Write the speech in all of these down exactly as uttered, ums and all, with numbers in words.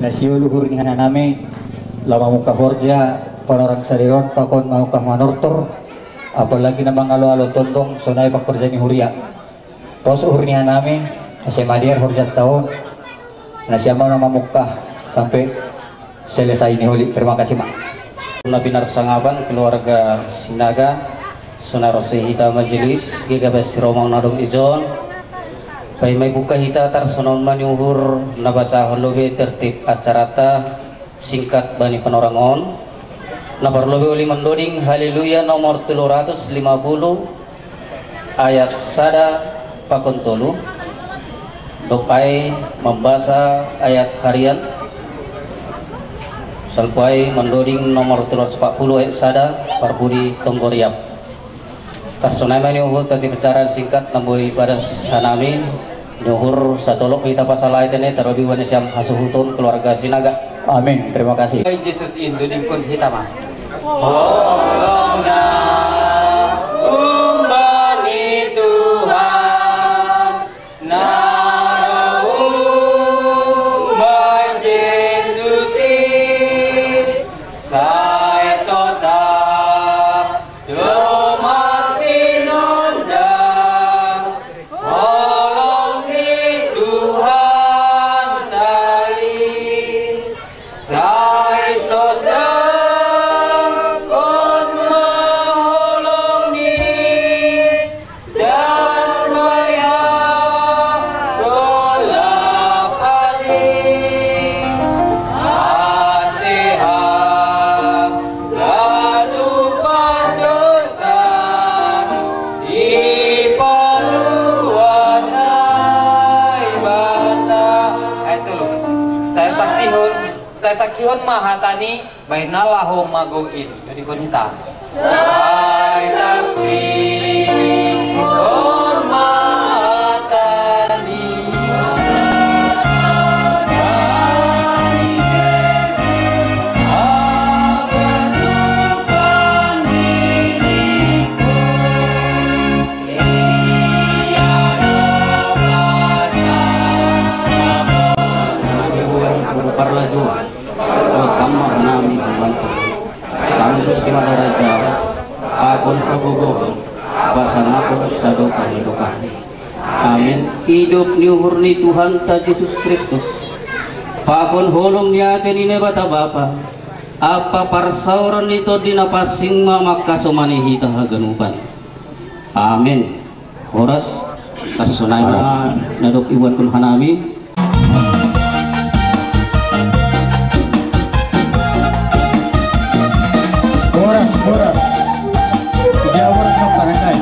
Nasio luhur ni hanami, lao mamungkah horja, panorang sariron, pakon mamungkah manortor, apalagi na mangalo-alo tondong, sonai pangkorja ni huria. Pos uhur ni hanami, ase madear horja taon, na siama na mamungkah sampai selesai ni holi. Terima kasih, Mak. Na pinarsangapan keluarga Sinaga, sonari hita majelis, gegabas si Romang na dong ijon, paima ibuka hita tarsonai ma ni uhur na basahon lobi tertib acarata singkat bani panorang on, na parlobi oli mandoding Haleluya nomor tolu ratus lima puluh ayat sada pakon tolu, dob ai mambasa ayat harian, salpu ai mandoding nomor tolu ratus empat puluh ayat sada, parpudi tonggoriap. Tarsonai ma ni uhur tati pacaran singkat na boi padas hanami, ni uhur satolop hita pasalaiten i, tarobi wan siam hasuhuton keluarga Sinaga. Amin. Terima kasih. Ai Jesus in, dodingkon hita ma. Holong na humbani Tuhan, na humbani Jesus in, sai totap domma sinondang, holong ni Tuhan ta i, sai sondangkon ma holong ni, das maya tolap hali, ase hangga tumpah dosa, dipaluah Naibata. Ayat tolu. Sai saksihon, sai saksihon ma hata ni bahen na laho magou in. Jadi kon hita. Sai saksihon ma hata ni. Parlaju. Tama nami human. Kamu susi madaraja, pakon hagogohon, pasangapon sadokah ni dokah. Amin. Idop ni uhur ni Tuhanta Jesus Kristus, pakon holong ni ate ni Naibata Bapa, ampa parsaoran ni Tondi Napansing ma mangkasomani hita haganupan. Amin. Horas, tarsonai ma na dob ibuatkon hanami. Horas, horas. Ija horas, horas, horas.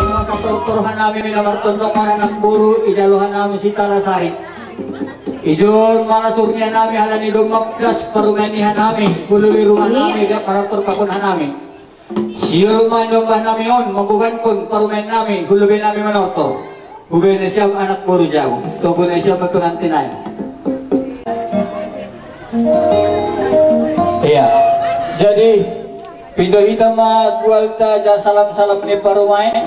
Masa tortor hanami na martondong maranak boru, ijalo hanami si Talasari. Ijon mala surnia nami halani domma das parumaen ni hanami, hulubi rumah nami, dia martortor pakon hanami. Siul ma niombah nami on, mambobankon parumaen nami, hulubi nami manortor. Hubene siam anak boru jago, tobune siam ma pengantin ai. Iya. Jadi, pindo hita ma gualta ja salam-salam ni parumaen.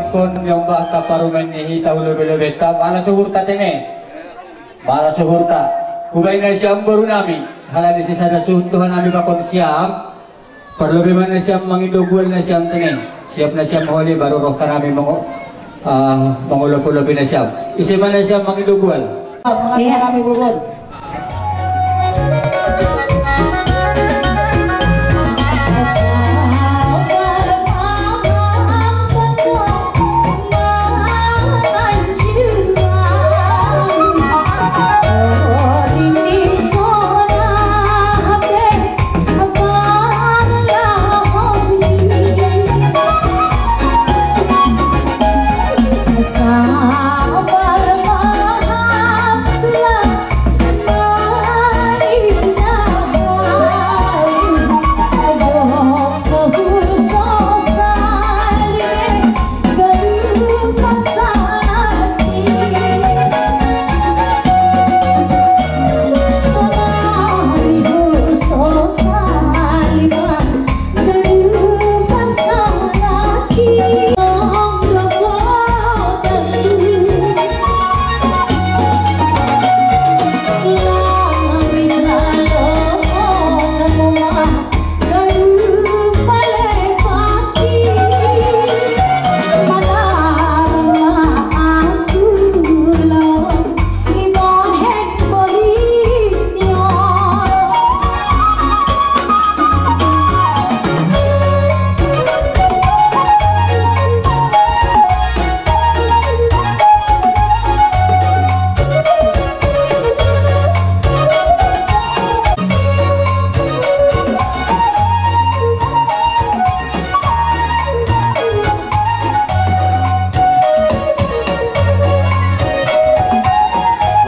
Kon nyombah ka parumaen ni hita hu lobi-lobita, malas uhurta tene. Malas uhurta. Hubaen nasiam boru nami, halani sisada suhut do hanami pakon siam. Parlobi ma nasiam mangido gual nasiam tene. Siap nasiam holi baru roh hanami mango, ah, mangolopi-lopi nasiam. Ise ma nasiam mangido gual. Iya. Kami bubur.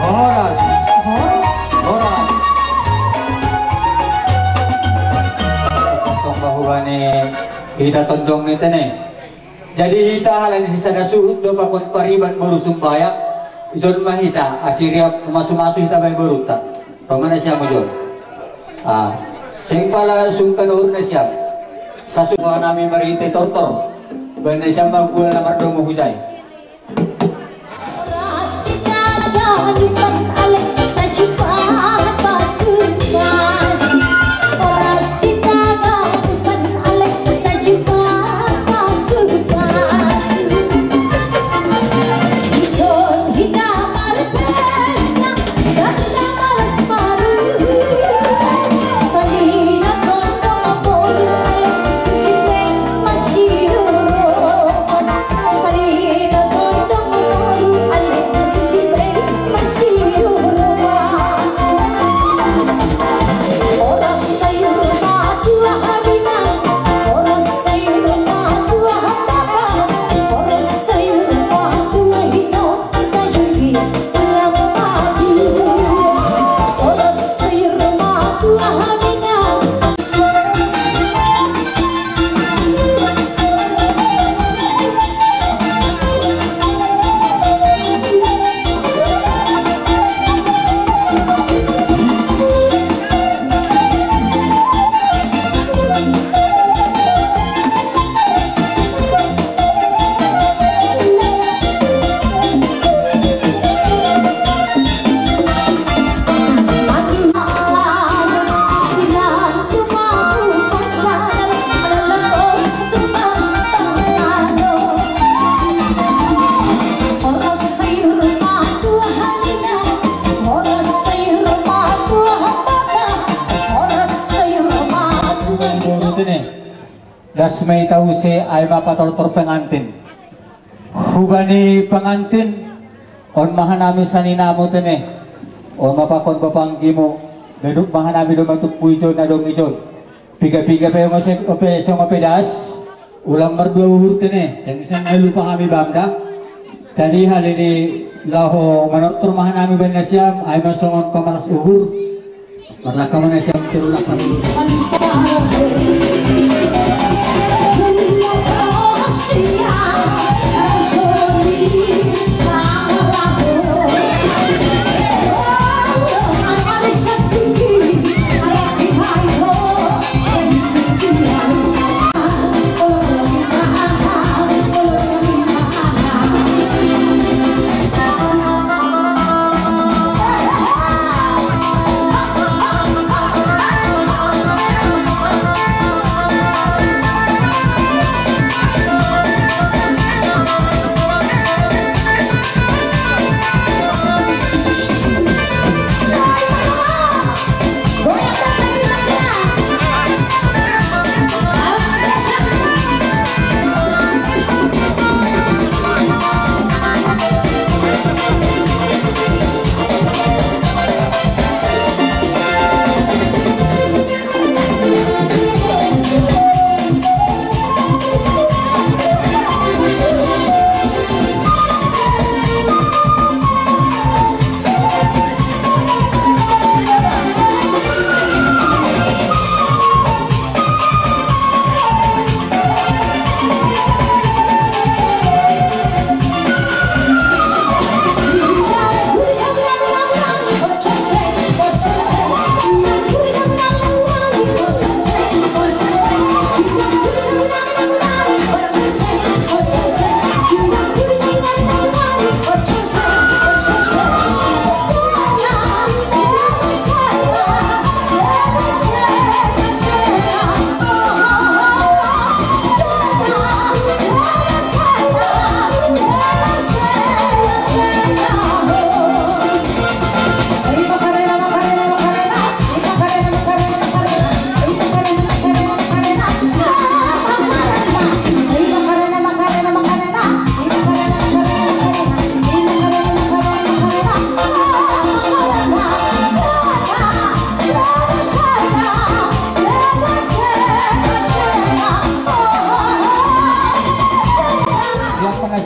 Horas. Horas. Tong bahubani hita tondong ni tene. Jadi hita halani sisada suhut do pakon pariban boru Sumbayak. Ison ma hita, asi riap masu-masu hita baen borunta. Pamana siam ujol. Ah, seng pala sungkan uhur nasiam. Sasuhut nami marhite tortor. Baen nasiam ma gual na mardomu hujai. Boru tene. Das ma hita use ai ma patortor pengantin. Hubani pengantin, on ma hanami saninamu tene. On ma pakon bapanggimu, beduk ma hanami do matumpu ijon na dong ijon. Piga-piga pe songon pe, songon pe das, ulang mardua uhur tene, seng seng na lupa hami bamda. Tadi hal ini laho manortor ma hanami baen nasiam, ai ma songon pamalas uhur. Marlangka ma nasiam terulak hami.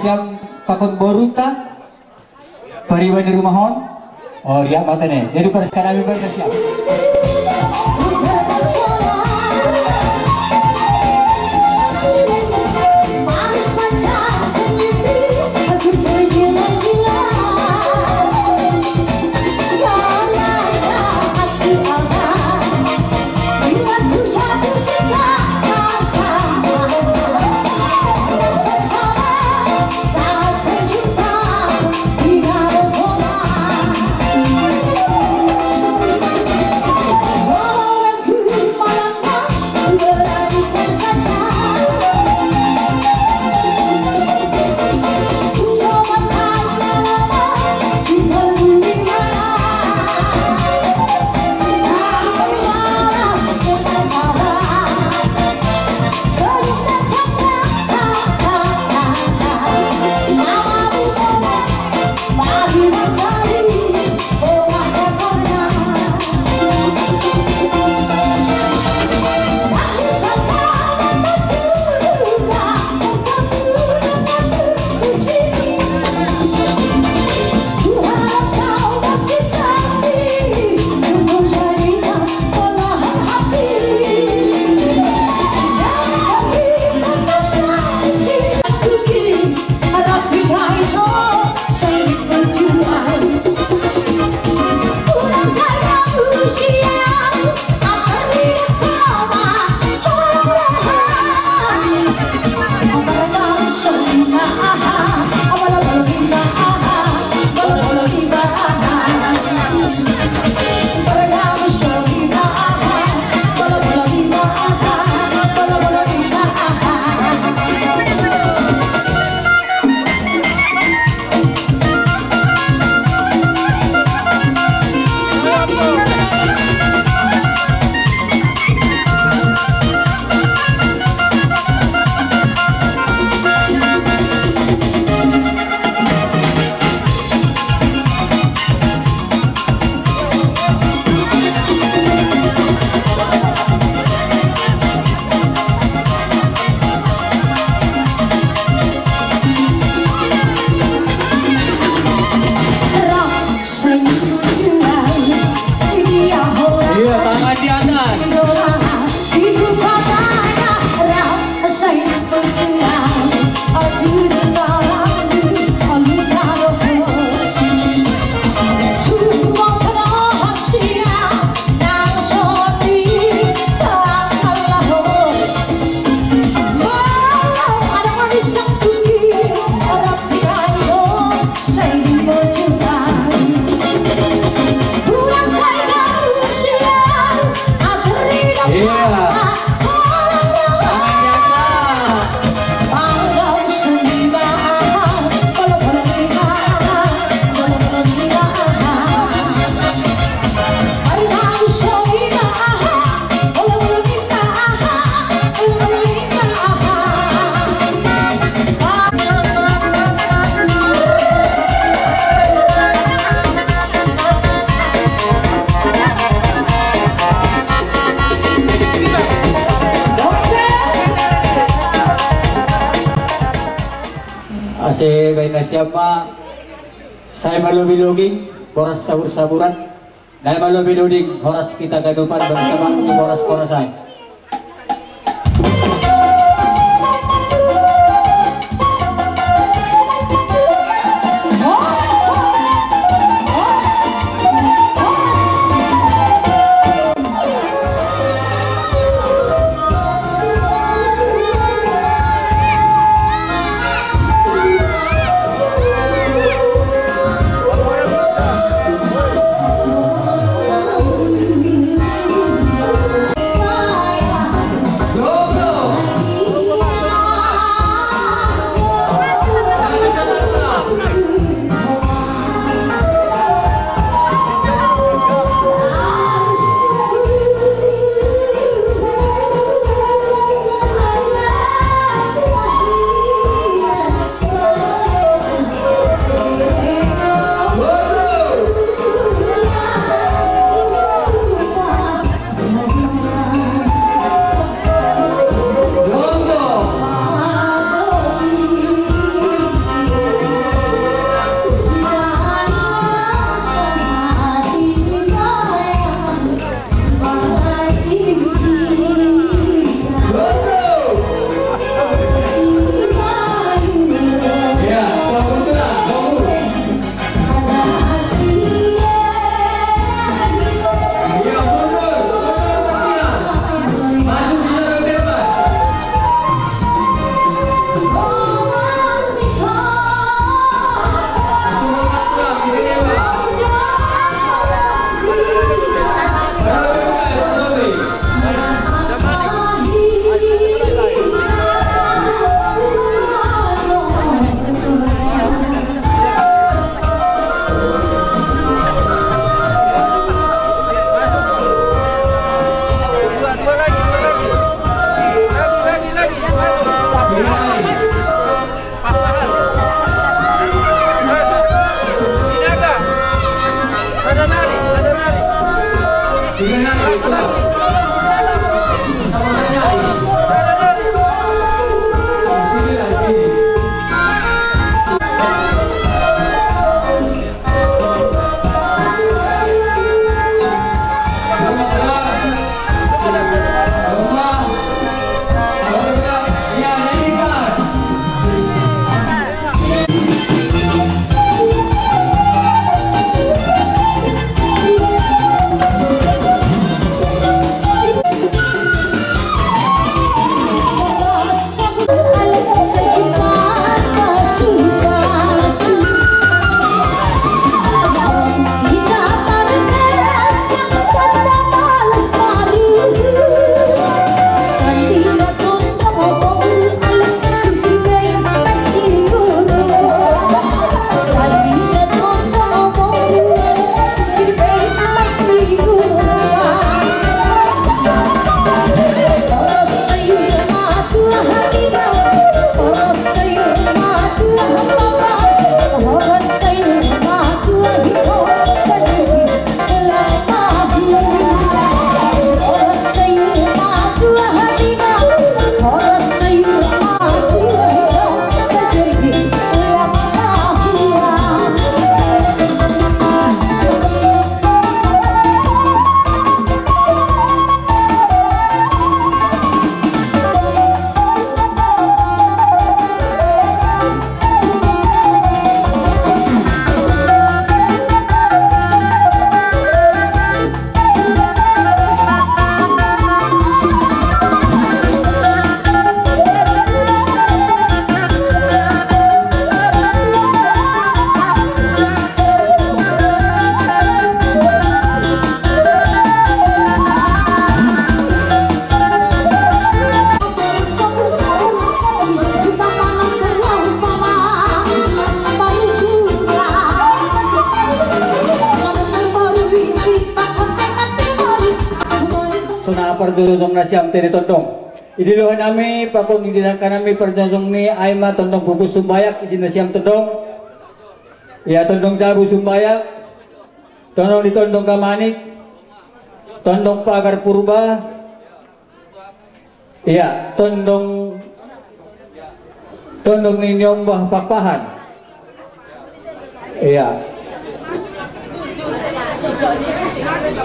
Yang pakon boruta, pariban di rumahon. Oh, dia mata nih. Jadi, pada sekarang, kami bersiap. Iya, tangan di atas. Iya. Tangan di atas. Ase baen na siap ma, sai malobi loging, boras sabur-saburan. Dai malobi loging, horas hita ganupan, bangsa bangsi, horas horas ai. Parjojong nasiam tene tondong. Idi loha nami pakon idi dangka nami parjojong ni ai ma tondong pupus sumbayak, idi nasiam tondong. Ia tondong jabu sumbayak. Tondong di tondong gamanik. Tondong pagar purba. Ia tondong tondong ni niombah pakpahan. Ia.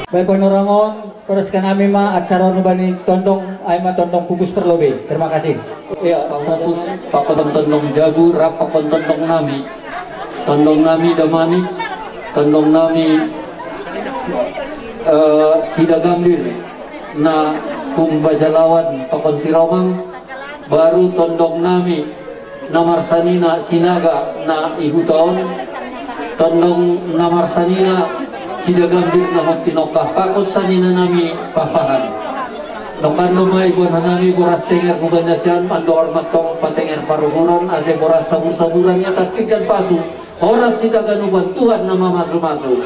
Baik, panorangon, terus kanami ma acara nu bani tondong, ai ma tondong pupus perlobe. Terima kasih. Ia, pupus pakon tondong jabu, rap pakon tondong nami. Tondong nami damanik, tondong nami eh, sida gambir na kumbajalawan pakon siromang, baru tondong nami na marsanina sinaga na ihutaon, tondong na marsanina sida gambir na hot tinokah pakon sanina nami papahan. Nokan doma ibuan hanami boras tenger huban nasian, andohar matong patenger paruhuran ase boras sabur-saburan i atas pinggan pasu. Horas sida ganupan Tuhan na mamasu-masu.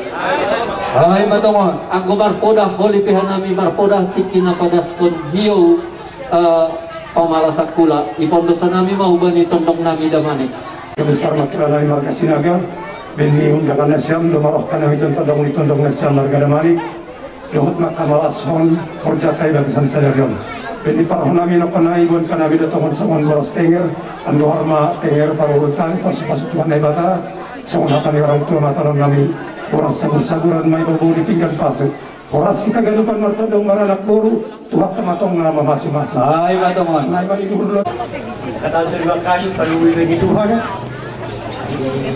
Hai matongon. Anggo marpodah holi pe hanami marpodah tingki na padaskon hiou eh, pamala sakula. Ipondosa nami ma hubani tondong nami damani. Besar makira nami marga Sinaga, bini undangan nasiam, domaroh kanami tondong ni tondong nasiam marga damani. Dohot ma kamalashon horja kai bagasan sadarion. Bini parroh nami nokonai buan kanami dotongon songon boras tenger, andohar ma tenger paruruntan pasu-pasu Tuhan Naibata, songon hata ni orang tua matanon nami, boras sagur-saguran mai babou di pinggan pasu. Horas kita ganupan martondong maranak boru, Tuhan tamatong nama masing-masing. Hai matongon. Nai mani duhur lo. Kata terima kasih palubi bagi Tuhan.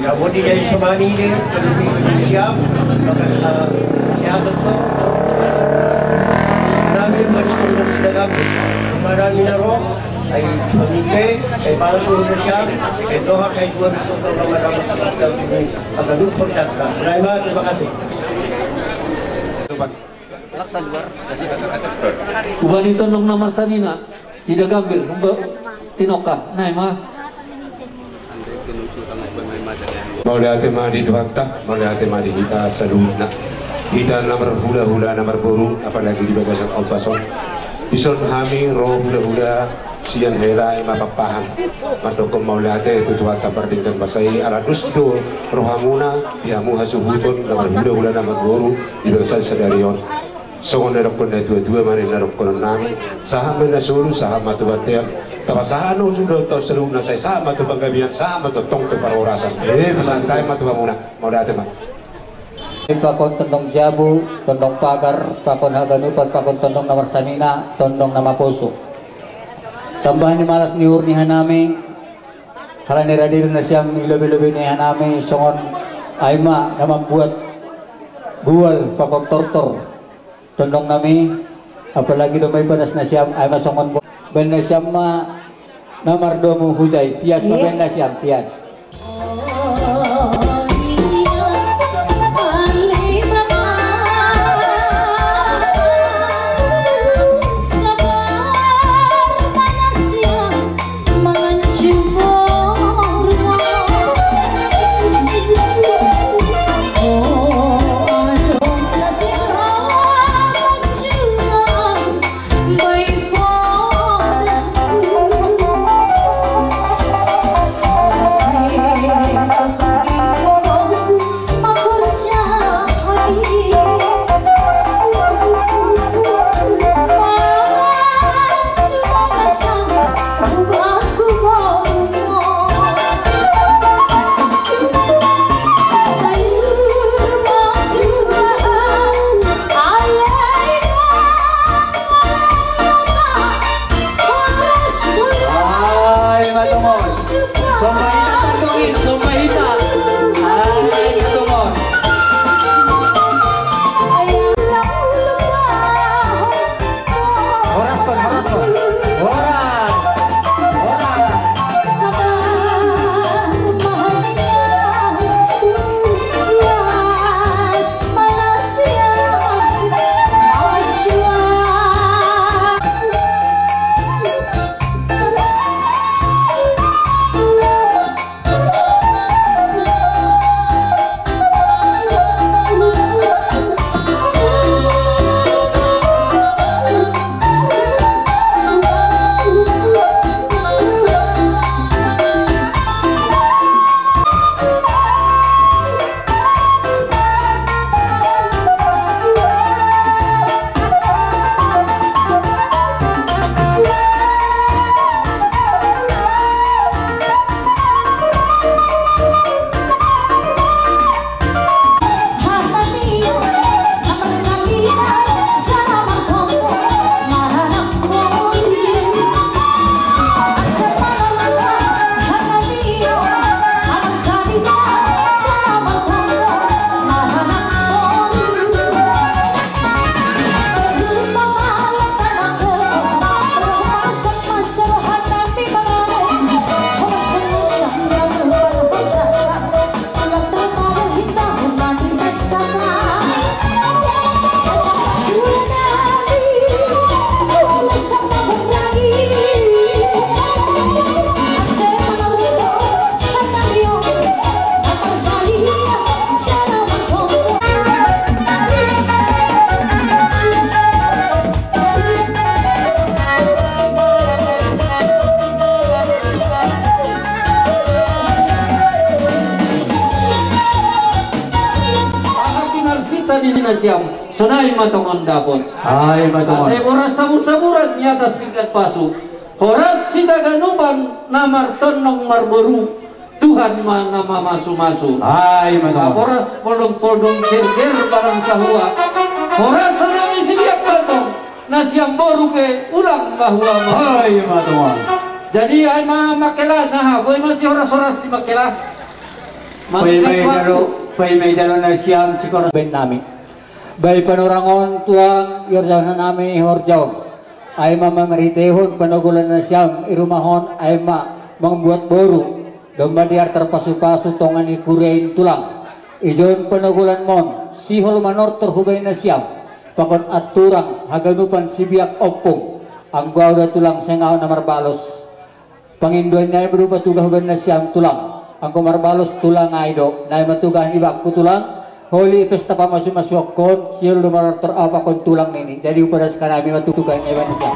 Kamu tidak disemani ini, palubi bagi siap, maka siap betul. Kami mani untuk tidak kami. Kemana minaro, ai pamite, ai palu siap, ai doha, ai dua betul kalau mana. Kami percaya. Terima kasih. Hubani tondong na marsanina sida gambir humba tinokah nai ma. Mauliate ma di Tuhanta, mauliate ma di hita saluhutna. Hita na marhula-hula na marboru, apalagi di bagasan ombas on. Dison hami ro hula-hula sian hela i ma pakpahan. Mardokkon mauliate tu Tuhanta pardenggan basa i ala dos do rohamuna di hamu hasuhuton na marhula-hula na marboru di bagasan sadari on. Songon na dokkon na tua-tua ma na dokkon nami, sahat ma na solu, sahat ma tu bontean. Tapasahat ma tu saluhutna sai sahat ma tu panggabean, sahat ma tongtong tu parhorasan. Eh, pasantai ma tu hamuna. Mauliate ma. Pakon tondong jabu, tondong pagar, pakon haganupan, pakon tondong na marsanina, tondong na maposo. Tambah ni malas ni uhur ni hanami, halani rade do nasiam i lobi-lobi ni hanami songon ai ma na mambuat gual pakon tortor. Tondong nami, apalagi do mai padas nasiam, ai ma songon bo-, baen nasiam ma na mardomu hujai, tias ma baen nasiam, tias. Siam, sonai matongon dapot. Ai matongon. Asai boras sabur-saburan di atas pinggan pasu. Horas sitaganupan na martonnong marboru. Tuhan ma na mamasu-masu. Ai matongon. Boras poldong-poldong, gerger barang sahua. Horas nami sibiak bantong, na siam boru pe ulang bahua ma. Ai matongon. Jadi ai ma makela, nah, boi ma si horas-horas si makela. Paimai jalo, paimai jalo na siam si horas ben nami. Bai panorang on tulang, iorjahon nami horja on. Ai ma mamarhiteihon panogolan nasiam i rumah on, ai ma mambuat boru. Domma dear tarpasu-pasu tonga ni kuria in tulang. Ijon panogolan mon, sihol manortor hubaen nasiam. Pakon anturang haganupan sibiak ompung. Anggo au da tulang seng au na marbalos. Pangindoan ni ai ma do patugah hubaen nasiam tulang. Anggo marbalos tulang ai do, na ai ma tugah ni bakku tulang. Holi pesta pamasu-masuakkon, sihol do manortor au pakon tulang nini. Jadi hupadas hanami ma tugah ni ai ma nasiam.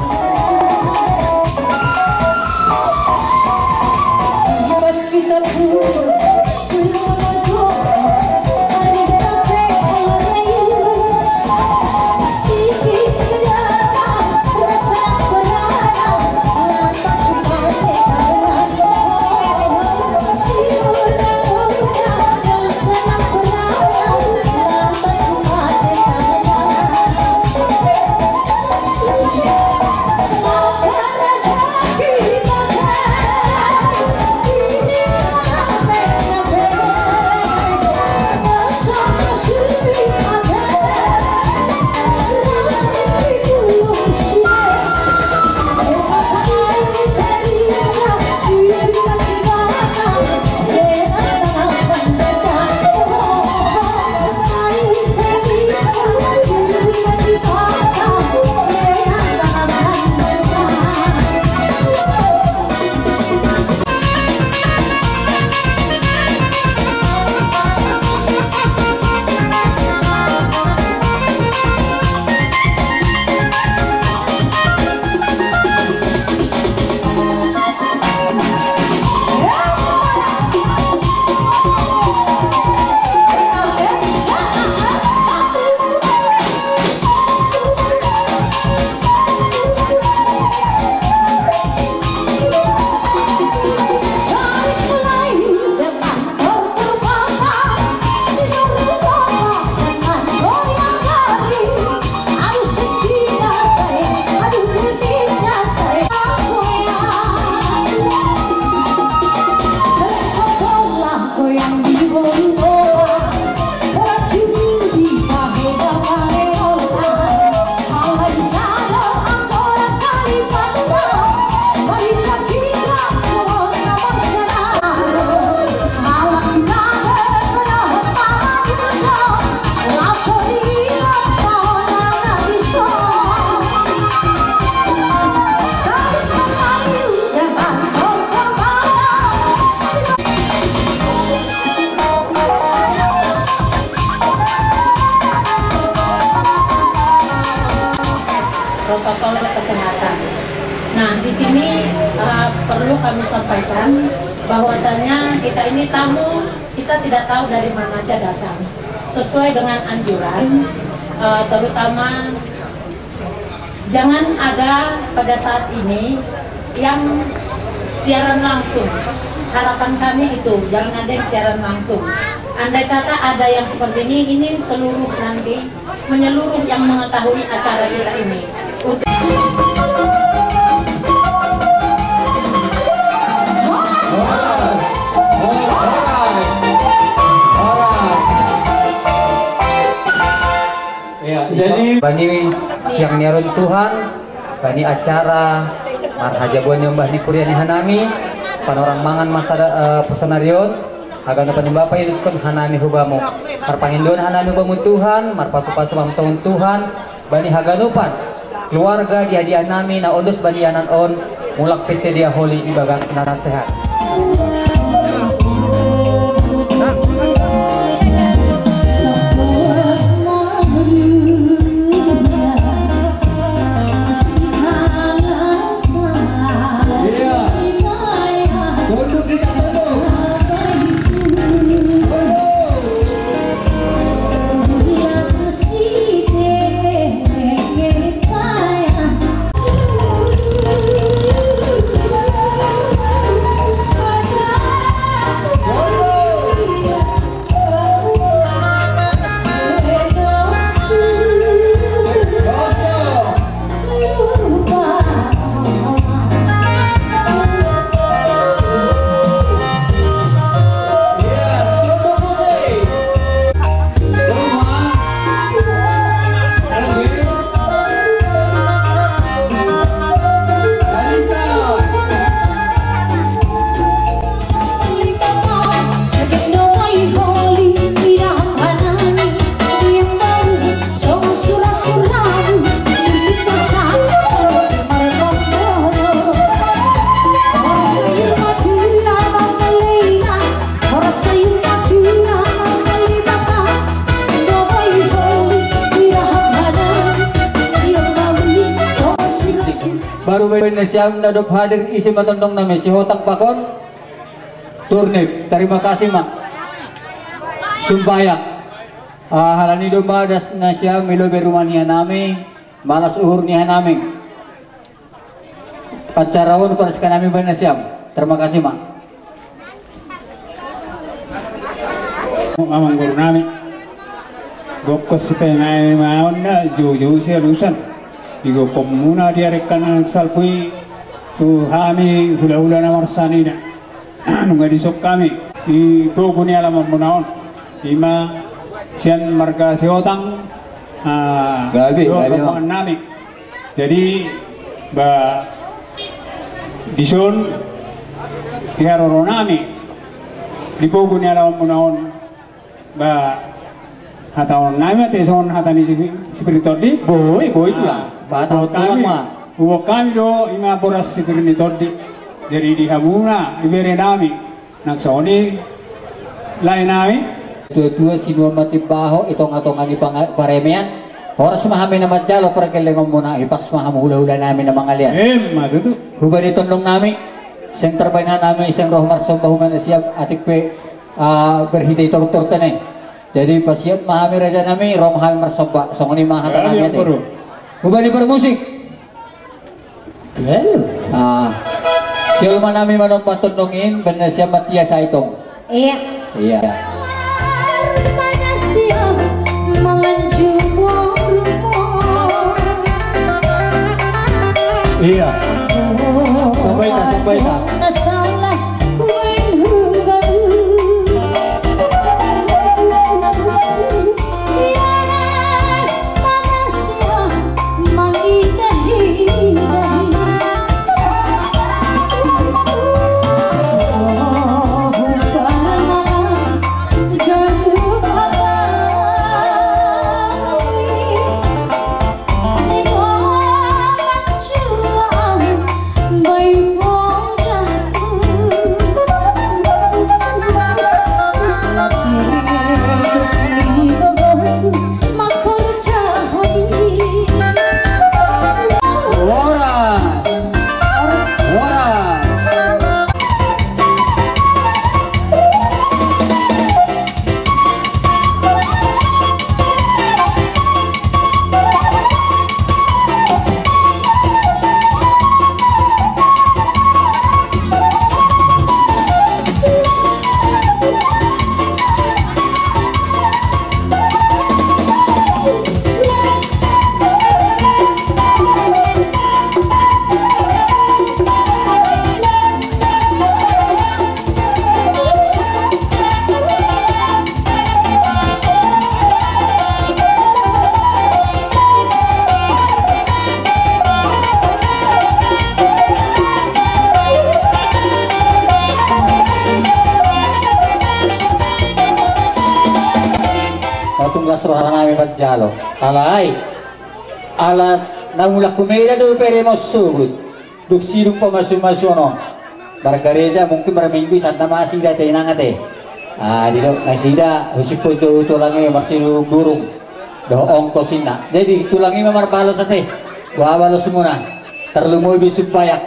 Protokol kesehatan. Nah, di sini, eh, perlu kami sampaikan bahwasanya kita ini tamu, kita tidak tahu dari mana aja datang. Sesuai dengan anjuran, eh, terutama jangan ada pada saat ini yang siaran langsung. Harapan kami itu, jangan ada yang siaran langsung. Andai kata ada yang seperti ini, ini seluruh nanti menyeluruh yang mengetahui acara kita ini. Untuk Ya, jadi bani siang ni ari on Tuhan, bani acara marhajabuan ni ombah ni kuria ni hanami, panorang mangan ma sada, eh, poso ni ari on, haganupan ni Bapa iendeshon hanami hu Bamu. Marpangindoan hanami hu Bamu Tuhan, marpasu-pasu ma Am Tuhan, bani haganupan keluarga di hadiahnami na ondos bani ianan on, mulak pe sedia holi di bagas na sehat. Baru bae na siam na dob hadir ise ma tondong nami, si Hotang pakon Turnip. Tarima kasih ma. Sumbayang. Ah, halani do ma das na siam ilo be rumah ni hanami, malas uhur ni hanami. Acara on paras kanami baen na siam. Tarima kasih ma. Amang guru nami. Gokkon si penai ma on na joujou si alusan. Igokkon muna di arekkan anak salpu i tu hami hulahula na marsanina. Nunga dison hami di pogu ni alaman muna on. Ima sian marga Siotang. Ah, gabe, gabe, rombongan nami. Jadi ba dison di haroro nami di pogu ni alaman muna on, ba hataon nami ma te songon hata ni si, si Piri Tondi. Boi, boi tulang. Ah, ba hataon tulang ma. Uok hami do ima boras si Piri ni Tondi. Jadi di hamuna ibere nami. Nang soni lae nami. Tua-tua si nuan ma timbaho i tonga-tonga ni panga-, paremean. Horas ma hami na manjalo pargellengon muna, hipas ma hamu hulahula nami na mangalean. Emma tutu. Hubani tondong nami, seng tarbaen hanami seng roh marsomba hubani siap atik pe, ah, berhite i tortor tene. Jadi pasiat ma hami raja nami, ro ma hami marsomba, songon i ma hata nami ate. Hubani parmusik. Ah, siul ma nami manomba tondong in, baen na siam Matias Aitong. Iya. Iya. Iya. Sampai tak, sampai tak. Patung las roha nami manjalo. Alai ala na mulak ku meda do pere mausugut. Dung sidung pamasu-masuon on. Margareja mungkin marminggu isanda ma nasida te inang ate. Ah, didok nasida husipo jo tulang i marsidurung-durung. Dohot ongkos inna. Jadi tulang i ma marbalos ate. Boha balos muna. Tarlumobi sumbayak.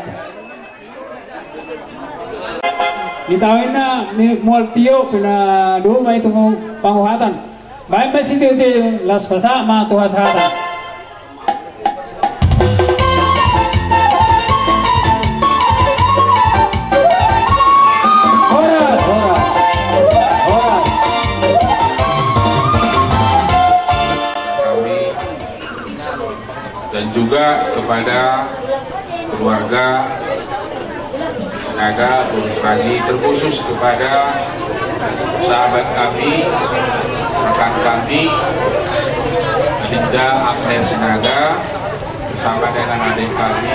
Di taon na ni mual tio pina dua ma itu panguhatan. Baik masih tio tio las pasa ma tuha sahatan. Kami dan juga kepada keluarga Sinaga, terus lagi terkhusus kepada sahabat kami, rekan kami, Linda Agnes Sinaga, bersama dengan adik kami,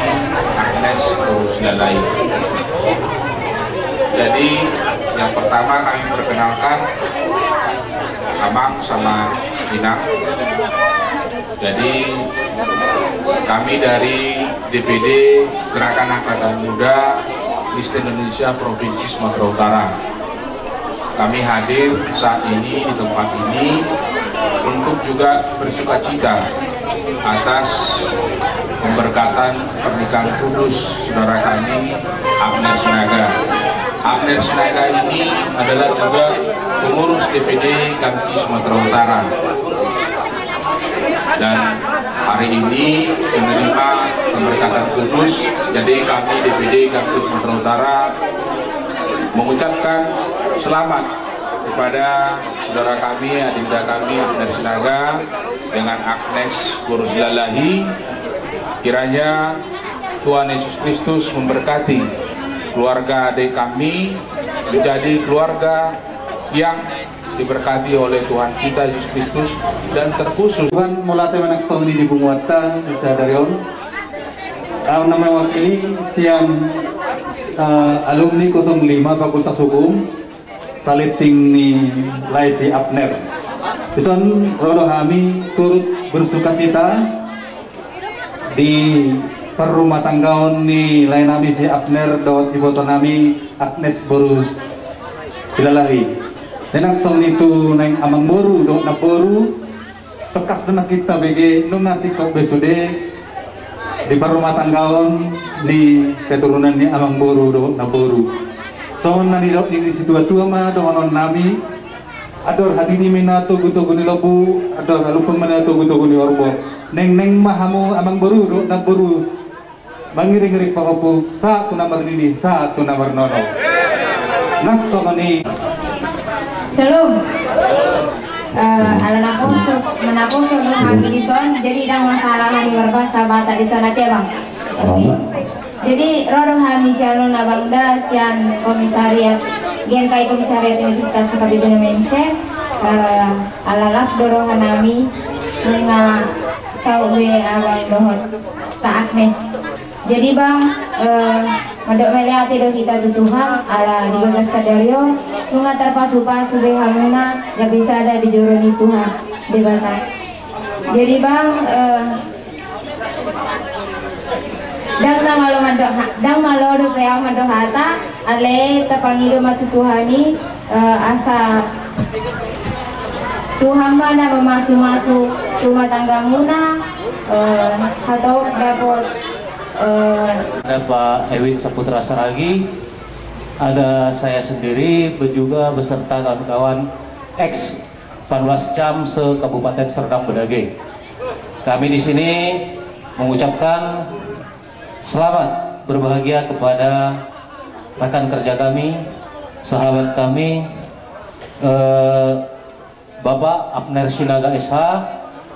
Agnes Rosialai. Jadi, yang pertama kami perkenalkan Amang sama Inang. Jadi, kami dari D P D Gerakan Angkatan Muda Kristen Indonesia Provinsi Sumatera Utara. Kami hadir saat ini di tempat ini untuk juga bersukacita atas pemberkatan pernikahan kudus saudara kami, Abner Sinaga. Abner Sinaga ini adalah juga pengurus D P D Gamki Sumatera Utara. Dan hari ini menerima pemberkatan kudus, jadi kami D P D Gamki Sumatera Utara mengucapkan selamat kepada saudara kami, adinda kami, Abner Sinaga, dengan Agnes Guru Silalahi. Kiranya Tuhan Yesus Kristus memberkati keluarga adik kami menjadi keluarga yang diberkati oleh Tuhan kita Yesus Kristus, dan terkhusus Tuhan mulate manak song di di bunguatan di sadarion. Au nama wakili sian, eh, alumni kosong lima Fakultas Hukum, saliting ni lae si Abner. Ison ro do hami turut bersukacita di perrumatanggaon ni lae nami si Abner dohot iboto nami Agnes boru Silalahi. Naeng songoni tu naeng amangboru dohot namboru, tangkas do nangkin tabege nunga singkop be sude di parrumatanggaon ni keturunan ni amangboru dohot namboru. Songon na nidok ni situatua ma dohonon nami: Andor hati nami ma na togutogu ni lombu, andor alumpang ma na togutogu ni horbo. Naeng naeng ma hamu amangboru dohot namboru mangiringiring pahompu, sahat tu na marnini, sahat tu na marnono. Nang songoni. Shalom. Eh, ala naposo, manaposo do hami dison, jadi ndang masalah hami marbahasa Batak dison, ate, Bang? Oke. Jadi ro do hami sian on, Abang, da sian komisariat, G N K I Komisariat Universitas Kota Bidunum Mense. Eh, ala las do roha nami, nunga saut be Abang dohot Kak Agnes. Jadi, Bang, eh, mandok mauliate do hita tu Tuhan, ala di bagas sadari on nunga tarpasupasu be hamuna, gabe sada di joro ni Tuhan Debata. Jadi, Bang, eh, ndang na malo mandok ha-, ndang malo dope au mandok hata, alai tapangido ma tu Tuhan i, eh, asa Tuhan ma na mamasumasu rumah tanggamuna, eh, hatop dapot, eh, ada Pak Ewin Saputra Saragi, ada saya sendiri, juga beserta kawan-kawan ex Panwascam se-Kabupaten Serdang Bedagai. Kami di sini mengucapkan selamat berbahagia kepada rekan kerja kami, sahabat kami, eh, Bapak Abner Sinaga S H,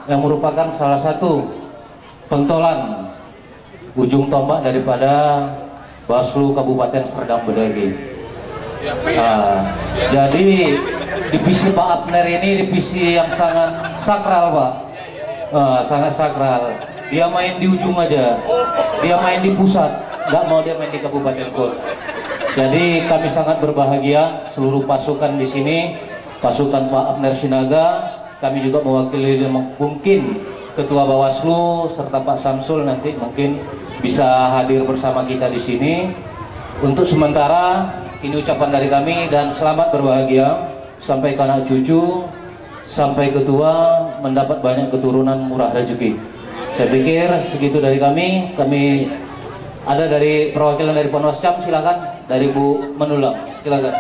yang merupakan salah satu pentolan ujung tombak daripada Bawaslu Kabupaten Serdang Bedagai. Ah, jadi divisi Pak Abner ini divisi yang sangat sakral, Pak. Ah, sangat sakral. Dia main di ujung aja. Dia main di pusat. Nggak mau dia main di kabupaten kota. Jadi kami sangat berbahagia, seluruh pasukan di sini, pasukan Pak Abner Sinaga, kami juga mewakili, mungkin Ketua Bawaslu serta Pak Samsul nanti mungkin bisa hadir bersama kita di sini. Untuk sementara, ini ucapan dari kami dan selamat berbahagia sampai ke anak cucu, sampai ketua, mendapat banyak keturunan murah rezeki. Saya pikir segitu dari kami. Kami ada dari perwakilan dari Panwascam, silakan, dari Bu Manulang, silakan.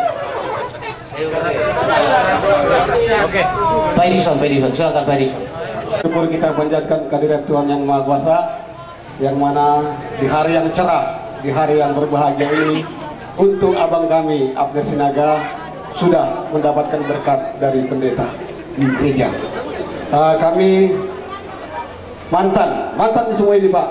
Oke. Pak Edison, Pak Edison, silakan, Pak Edison. Syukur kita panjatkan kehadirat Tuhan Yang Maha Kuasa, yang mana di hari yang cerah, di hari yang berbahagia ini, untuk abang kami, Abner Sinaga, sudah mendapatkan berkat dari pendeta di gereja. Ah, kami mantan, mantan semua ini, Pak.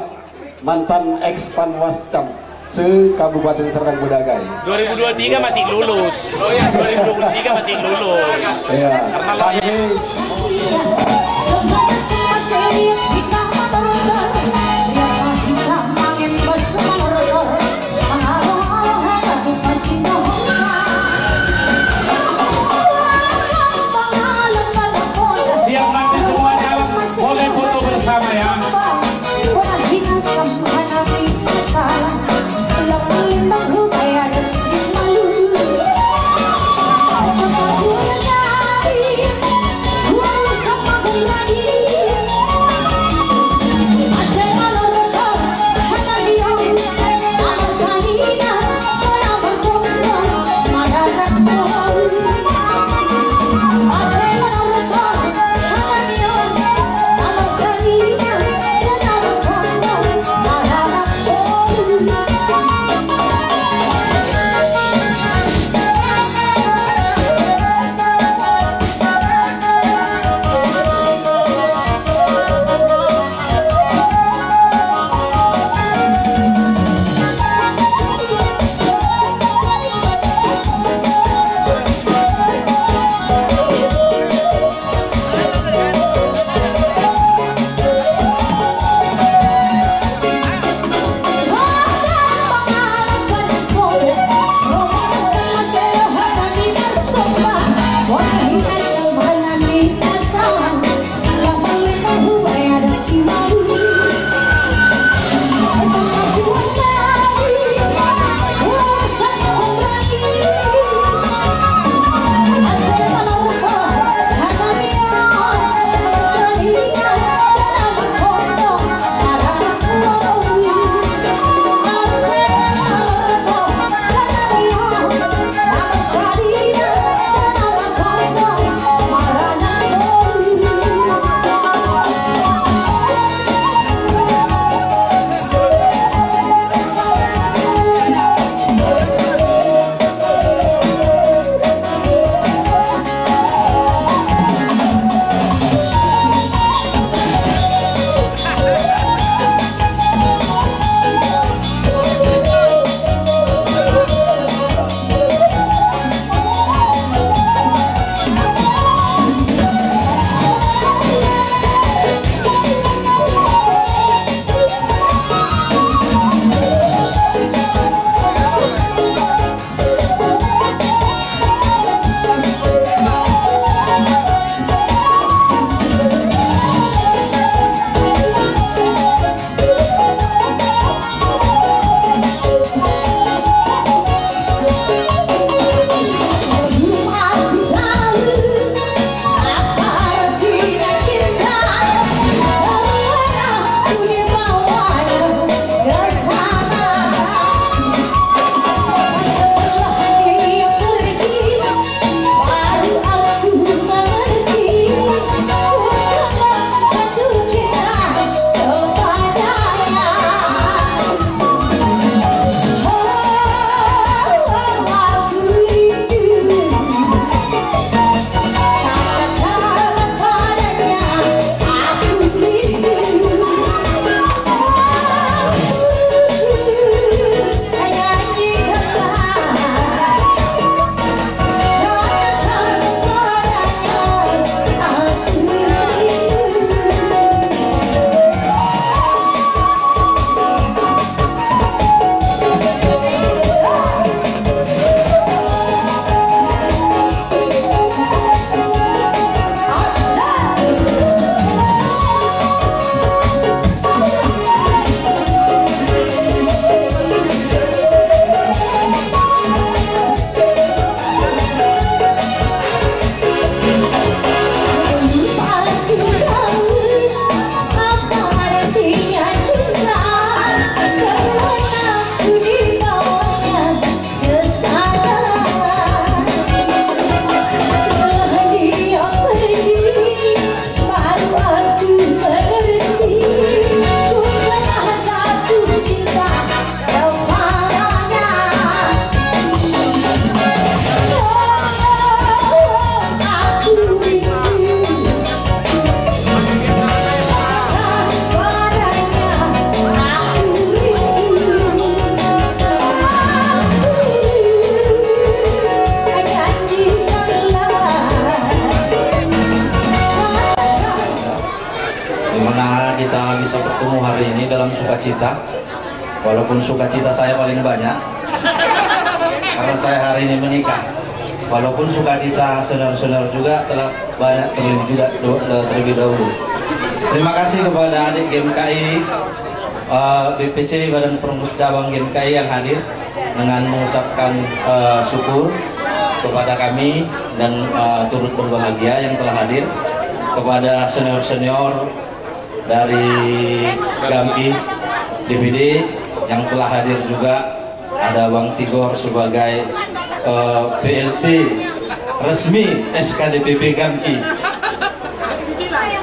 Mantan ex Panwascam se-Kabupaten Serdang Bedagai. Dua ribu dua puluh tiga masih lulus. Oh ya, dua ribu dua puluh tiga masih lulus. Iya. Karena kami siap nanti semuanya boleh foto bersama ya. Cita, walaupun sukacita saya paling banyak karena saya hari ini menikah. Walaupun sukacita senior-senior juga telah banyak terlebih juga terlebih dahulu. Terima kasih kepada adik G M K I, eh, B P C, Badan Pengurus Cabang G M K I yang hadir dengan mengucapkan eh, syukur kepada kami dan eh, turut berbahagia yang telah hadir, kepada senior-senior dari Gamki D P D yang telah hadir juga. Ada Bang Tigor sebagai eh, P L T resmi S K D P P Gamki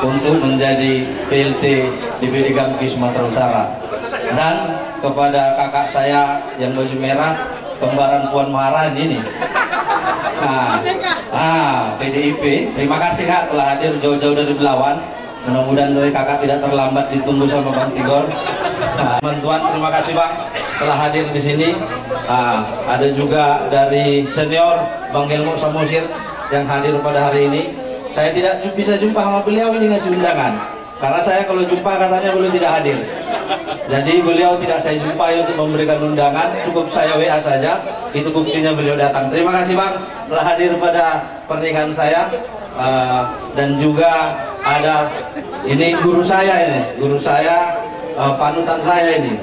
untuk menjadi P L T D P D Gamki Sumatera Utara. Dan kepada kakak saya yang baju merah, kembaran Puan Maharani ini. Nah, ah, P D I P, terima kasih, Kak, telah hadir jauh-jauh dari Belawan. Mudah-mudahan dari kakak tidak terlambat ditunggu sama Bang Tigor. Nah, Bang Tuan, terima kasih, Bang, telah hadir di sini. Ah, ada juga dari senior, Bang Helmut Samosir, yang hadir pada hari ini. Saya tidak ju- bisa jumpa sama beliau ini, ngasih undangan. Karena saya kalau jumpa, katanya beliau tidak hadir. Jadi beliau tidak saya jumpai untuk memberikan undangan, cukup saya W A saja. Itu buktinya beliau datang. Terima kasih, Bang, telah hadir pada pernikahan saya. Eh, dan juga ada ini guru saya ini, guru saya, eh, panutan saya ini,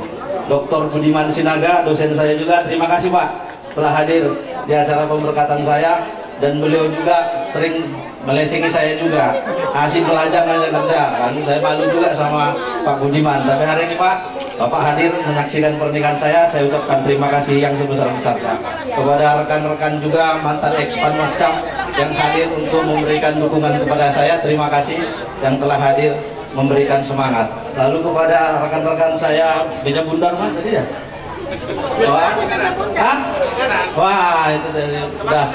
Doktor Budiman Sinaga, dosen saya juga. Terima kasih, Pak, telah hadir di acara pemberkatan saya, dan beliau juga sering melesengi saya juga. Asik belajar aja kerja, kan saya malu juga sama Pak Budiman. Tapi hari ini, Pak, Bapak hadir menyaksikan pernikahan saya, saya ucapkan terima kasih yang sebesar-besarnya. Kepada rekan-rekan juga mantan ex Panwascam yang hadir untuk memberikan dukungan kepada saya, terima kasih yang telah hadir memberikan semangat. Lalu kepada rekan-rekan saya, Beja Bundar, Mas, tadi ya? Wah, hah? Wah, itu tadi udah.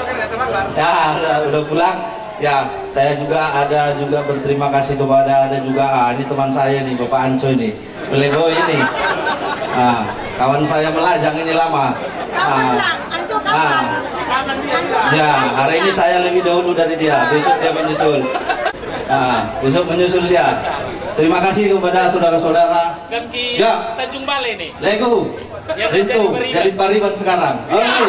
Ya, udah, udah pulang. Ya, saya juga ada juga berterima kasih kepada, ada juga, ah, ini teman saya nih, Bapak Anco ini. Playboy ini. Ah, kawan saya melajang ini lama. Ah, ah. Ya, hari ini saya lebih dahulu dari dia. Besok dia menyusul. Ah, besok menyusul dia. Terima kasih kepada saudara-saudara. Ganti Ya. Tanjung Balai nih. Lego. Yang Itu jadi pariban. Jadi pariban sekarang. Oke.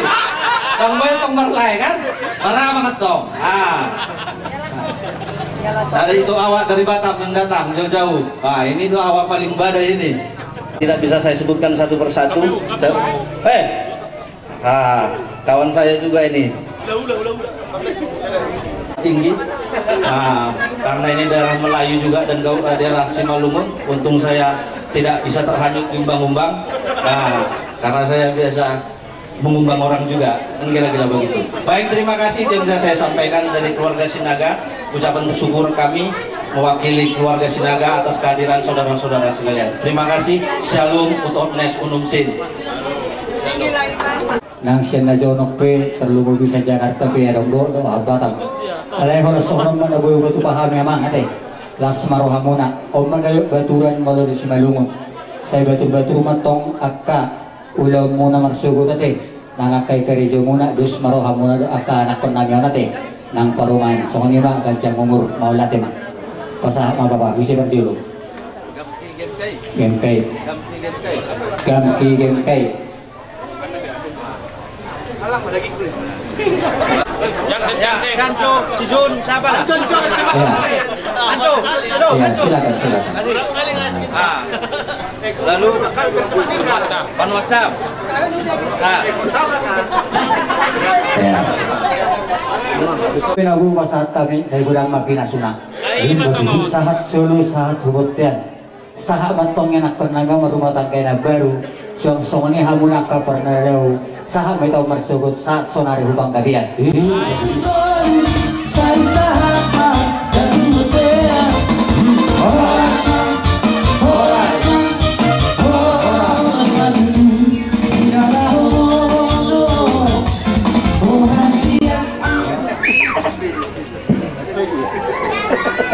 Bang Boy tong berlai kan? Parah banget dong. Ah. Dari itu awak dari Batam yang datang jauh-jauh. Wah, ini tuh awak paling badai ini. Tidak bisa saya sebutkan satu persatu. Saya, eh, ah, kawan saya juga ini. Tinggi. Nah, karena ini daerah Melayu juga dan gau- eh, daerah Simalungun, untung saya tidak bisa terhanyut umbang-umbang. Nah, karena saya biasa mengundang orang juga, kan kira-kira begitu. Baik, terima kasih yang bisa saya sampaikan dari keluarga Sinaga. Ucapan syukur kami mewakili keluarga Sinaga atas kehadiran saudara-saudara sekalian. Terima kasih. Shalom, ut hoc nos unum sint. Nang sian na jonok pe, terlumobi sian Jakarta pe, adong dohot do Batam. Alai holan songon on ma na boi huboto hami amang ate. Las ma rohamuna, on ma na baturan molo di Simalungun. Sai batur-batur ma tong angka ulaonmuna marsogot ate, nang angka i karejomuna, dos ma rohamuna dohot angka anakkonnami on ate, nang parumaen. Songon i ma, ganjang umur, mauliate ma. Pasahat ma bapa, ise parjolo. G M K I. G M K I. G M K I. Jansen, Jansen. Anco, si Jun, siapa lah? Anco, Anco, siapa? Ya. Anco, Anco, Ya, Anco. Silakan, silakan. Ah. Lalu Panwascam. Nah. Ya. Pinagupa sahat kami, sai godang ma pinasuna. Rimbo tutu sahat solu, sahat tu bontean. Sahat ma tong ianakkonnami on marumah tangga na baru. Suang songon i hamu angka parnadau. Sahat ma hita on marsogot, sahat sonari hu Panggabean.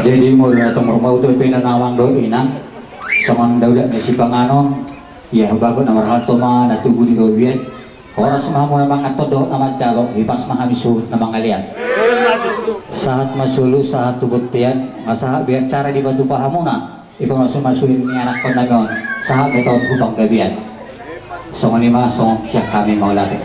Jadi molo na tung rumah utuh pe na nawang dohot inang, songon daulat ni sipanganon, ia hubagot na marhalto ma na tubu di robian. Horas ma hamu na manganhon dohot na manjalo, hipas ma hami suhut na mangalean. Sahat ma solu, sahat tu bontean, nga sahat be acara dipatupa hamuna, i pamasumasu ni anakkonnami on. Sahat ni taon ku panggabean. Songon i ma songon sian hami mauliate.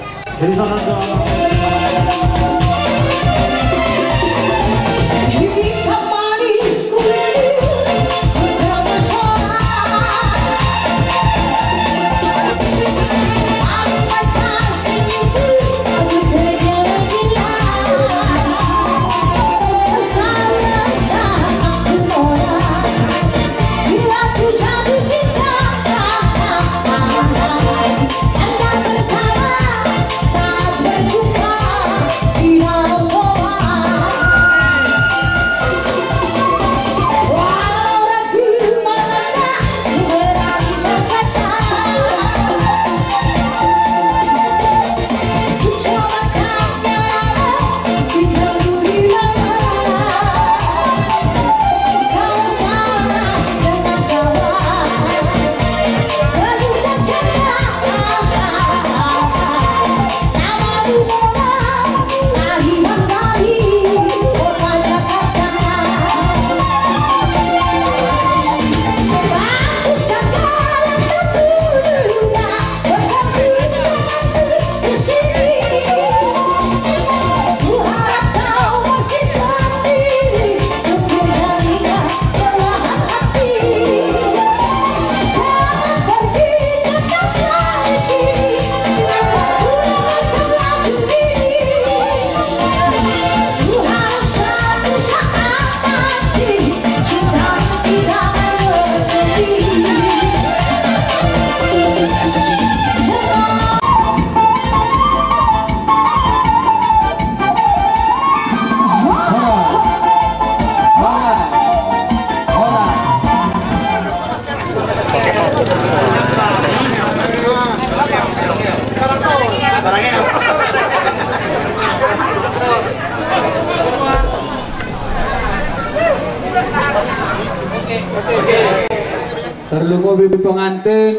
Tarlumobi pengantin,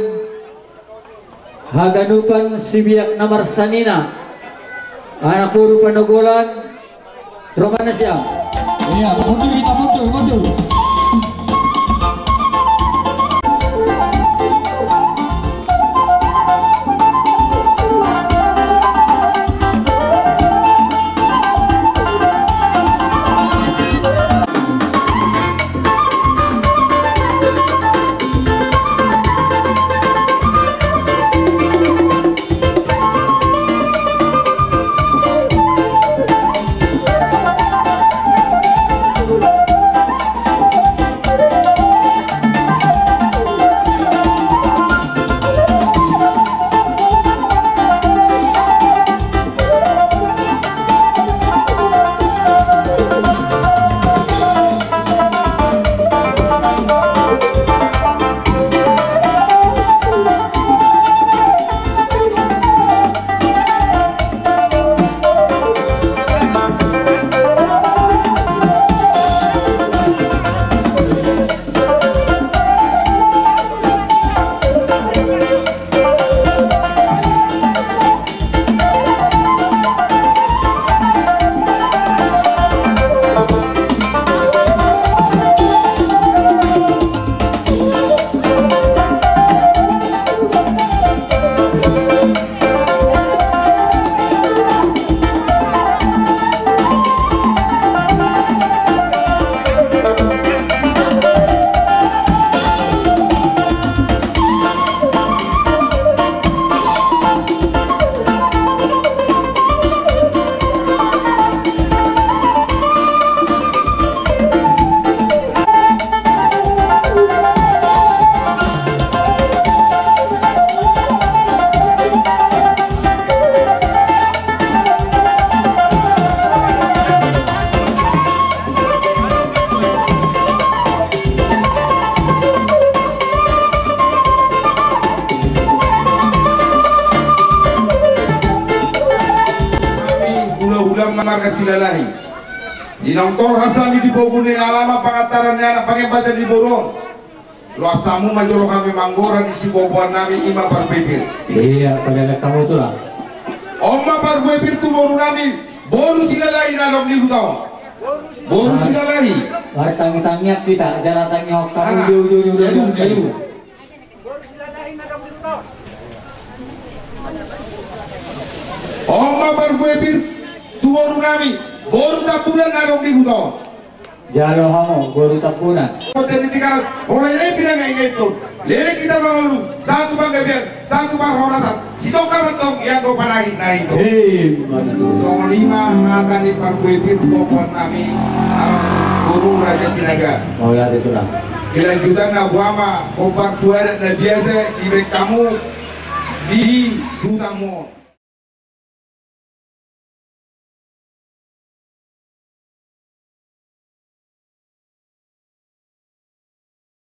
haganupan sibiak na marsanina, anak boru Panogolan, Roman Asia. Iya, mundur kita, mundur, mundur. Hami hula-hula marga Silalahi. Di naung tolhas hami di pogu ni na alaman pangantaran ni anak pangembasan di boru on. Loas hamu ma jolo hami manggora di siboboan nami i ma parbue pir. Iya, padanak tamu tulang. On ma parbue pir tu boru nami, boru Silalahi na adong di huta on. Boru Silalahi. Martangi-tangian hita, jala tangion hami. Jauh-jauh ni uda. Jauh. On ma parkue pir tu boru nami, boru Tambunan na adong di huta on. Jalo hamu boru Tambunan. Pote ni Tigaras, mulai na pinangai-ngai tu. Leleng hita mangolu, satu panggabean, satu parhorasan. Sitongka ma antong ianggo panagit na i tu. Hei, mana tu? Songon i ma hata ni parkue pir boru nami, Amang Guru Raja Sinaga. Mau lihat itu lah. Kelanjutanna boha ma, hombar tu adat na biasa dibaen hamu di hutamu on.